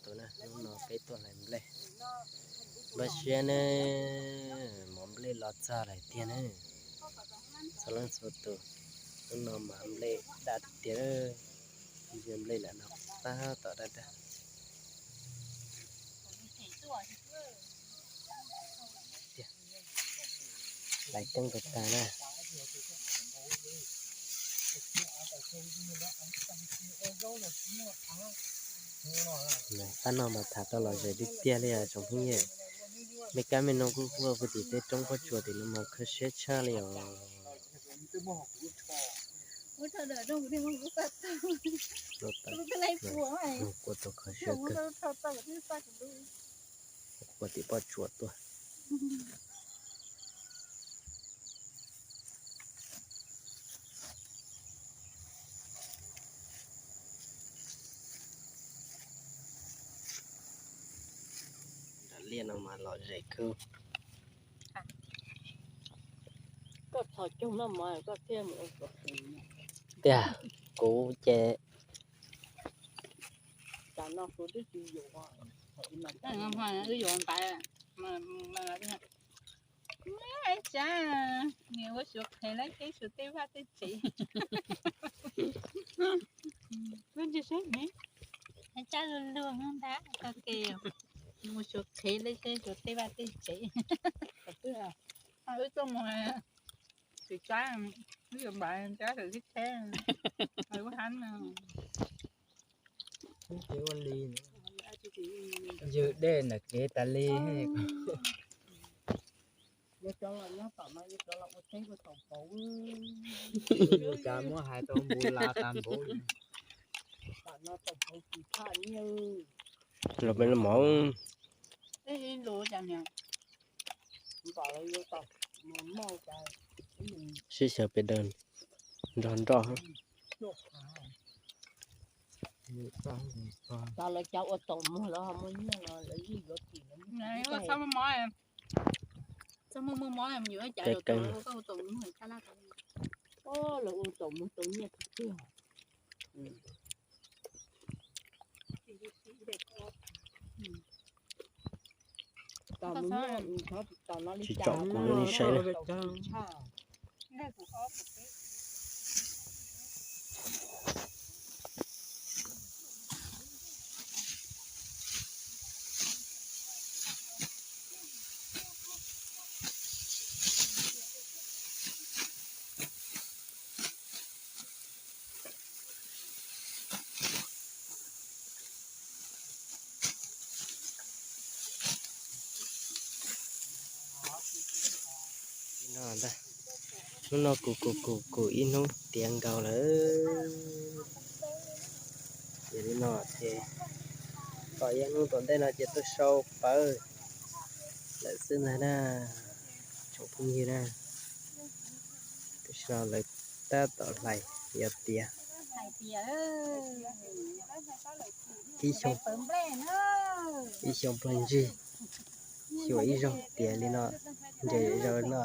Tus na, hnub no peb tuaj hlais nplej. Npaj siab ne, mov nplej los txog lawm tiag na. Txhua leej txhua tus, hnub no mov nplej daj tiag. Ntsia nplej lam no tab tom daj daj. Hlais teeb tag tag na. Pab no mas tham tau lom zem tiag tiag li os tsoom phooj ywg. Me kab me noog kuj quaj puag tim tej roob pob tsuas tim no mas kho siab tshaj li os. Quaj tau kho siab kawg. Quaj tim pob tsuas tuaj. Liaj no mas lom zem kawg. Koj txhos caug noj mov koj thiaj mus ua suav qhev. Tiag, kuv ces. Wb yuav npaiv, tsav, nws ua suav qhev lawv kev suav tej vaj tej tsev. Lub ntsej saib ne, tsab luag luag ntag tag ke, mus suav qhev lawv kev suav tej vaj tej tsev. Wb tuaj mus, tsis tsab, wb yuav npaiv tsab tawm tib theb, ua hab no. Ywg dej ntawm kev tas li. Yuav cov los nyob tom no, yuav cov los ua teb ua taum pauv. Yuav cas muab hais tau npu la tas npaum li. Tom no taum pauv tsis tshaj nyiaj. Los peb los mov. Ib lus cas niag npam lawv yuav tau mus noj cas. Sib xyaw pes daws nrog nroj. Cas lawv cov ua taum muag lawv ho muaj nyiaj no lawv yeej yuav tim lawv. Txhob muaj mov, txhob muaj muaj mov yuav cas lawv ua taum muag tshaj laj. Lawv ua taum muag tau nyiaj tiag tiag. Tsis tsom kuv li saib na. Hnub no kuv kuv kuv kuv ib hnub tiav nkaus lawm. Ces li no ces tom ib hnub tom ntej no ces tuaj sau pawv lawm xwb ntag na, tsoom phooj ywg na. Tam sim no lawv tab tom hlais yog tiav ib xyoo, ib xyoo puag ncig xyuas ib zaug tiav li no, nres zaus no.